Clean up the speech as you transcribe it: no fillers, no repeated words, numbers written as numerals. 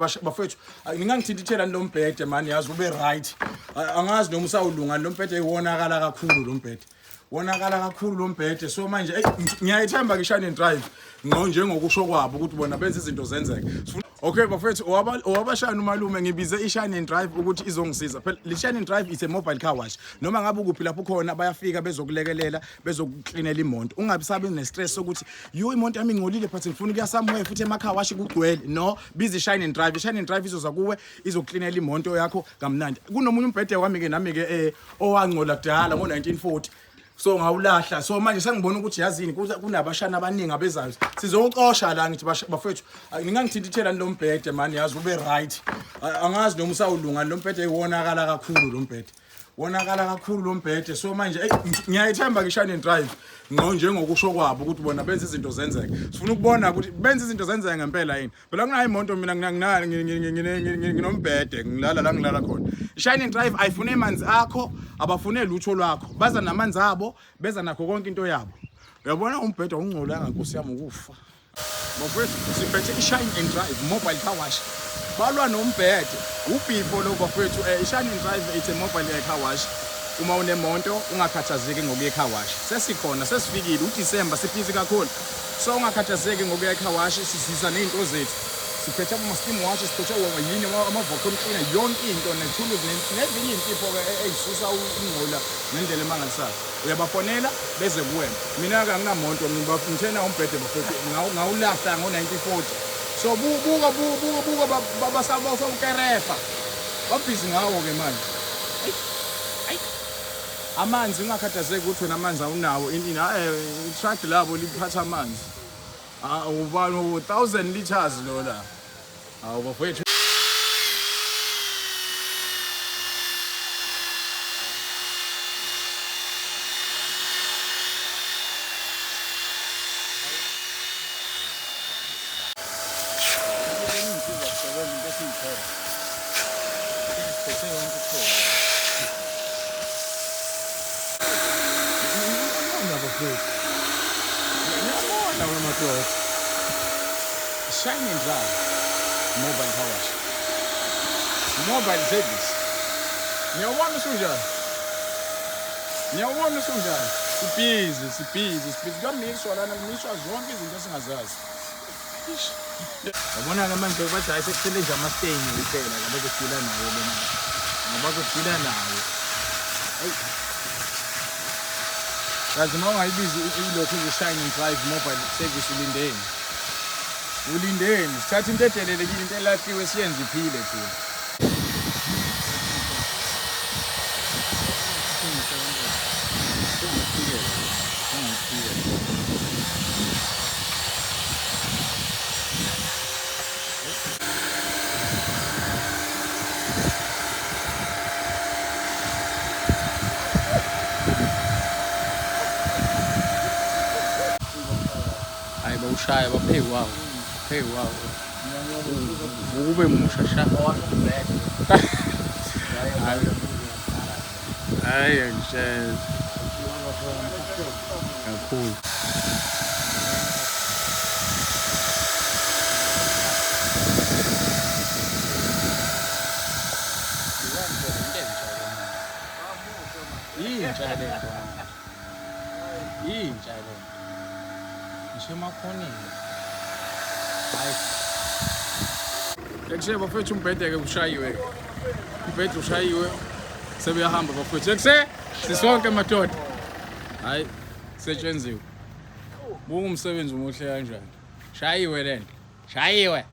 Bafethu, ningangithintithela lo mbhede mani, yazi ube right. Angazi noma usawulunga lo mbhede, iwonakala kakhulu lo mbhede. Wonakala kakhulu lo mbhede. So manje ey ngiyayithemba ke Shine and Drive ngqo njengokusho kwabo ukuthi bona benza izinto zenzeke. Okay bafethu, owabashana umalume ngibize i-Shine and Drive ukuthi izongisiza. Phela le Shine and Drive is a mobile car wash. Noma ngabe ukuphi lapho ukhona bayafika bezokulekelela bezokuklinela imoto. Ungabi sabi ne-stress sokuthi yo imoto yami ingcolile but ngifuna ukuya somewhere futhi ema-car wash kugcwele. No, biza i-Shine and Drive. I-Shine and Drive izoza kuwe izokuklinela imoto yakho kamnandi. Kunomunye umbhede wami ke nami ke owangcola kudala ngo-1940. So ngawulahla. So manje sengibona ukuthi yazini kunabashana abaningi abezayo. Sizowucosha la ngithi bafethu, ningangithintithela lo mbhede mani, yazi ube right. Angazi noma usawulunga lo mbhede, iwonakala kakhulu lo mbhede. Wonakala kakhulu lo mbhede. So manje ey ngiyayithemba ke Shine and Drive ngqo njengokusho kwabo ukuthi bona benza izinto zenzeke. Sifuna ukubona ukuthi benza izinto zenzeke ngempela yini. Phela kunayo imoto mina nginombhede ngilala la ngilala khona. Shine and Drive ayifune amanzi akho, abafune lutho lwakho. Baza namanzi abo, beza nakho konke into yabo. Uyabona umbhede awungcolanga Nkosi yami ukufa. Bafethu siphethe i-Shine and Drive mobile car wash. Balwa nombhede. Ubhifo lo bafethu, i-Shine and Drive it's a mobile car wash. Uma unemonto ungakhathazeki ngokuya e-car wash. Sesikhona, sesifikile uDecember sibhizi kakhulu. So ungakhathazeki ngokuya e-car wash, sisisa nezinto zethu. Siphethe ama-steam wash, siphethe yini ama-vacuum cleaner, yonke into nethuluzi nezinye iy'nsipho-ke ey'susa ukungcola ngendlela emangalisayo. Uyabafonela beze kuwena. Mina-ke anginamonto, ngithena umbhede bafethu, ngawulahla ngo-1940. So buka buka buka basawukerefa. Babhizi ngawo-ke manje. Ayi. Amanzi ungakhathazeki ukuthi wena amanzi awunawo ini i-truck labo liphatha amanzi. Ah ubani 1000 liters lo la. Hawu bafowethu. Ngiyabona wena madoda. Shine and Drive mobile car wash. Mobile service. Ngiyawubona usunjani? Ngiyawubona usunjani? Sibhizi, sibhizi, sibhizi. Kuyamiswa lana, kumiswa zonke izinto esingazazi. Yabona-ke manje bathi hhayi sekusele nje ama-stain kuphela abazodila nawo lena. Ngabazodila nawo. Eyi. Kazi uma ungayibizi ilokhu i-Shine and Drive mobile service ulindeni. Ulindeni. Sithatha into edelelekile, into elahliwe siyenze iphile thina. Hayi bawushaya baphe kwawo. Phe kwawo. Ukube musha sha. Hayi angishaya. Kakhulu. Intsha le nto manje. Intsha le nto. Ngisho emakhoneni. Hayi. Ekushe bafethu umbhede ke ushayiwe. Umbhede ushayiwe. Sebeyahamba bafethu. Ekuse sisonke madoda. Hayi setshenziwe. Buka umsebenzi omuhle kanjani. Shayiwe lento. Shayiwe.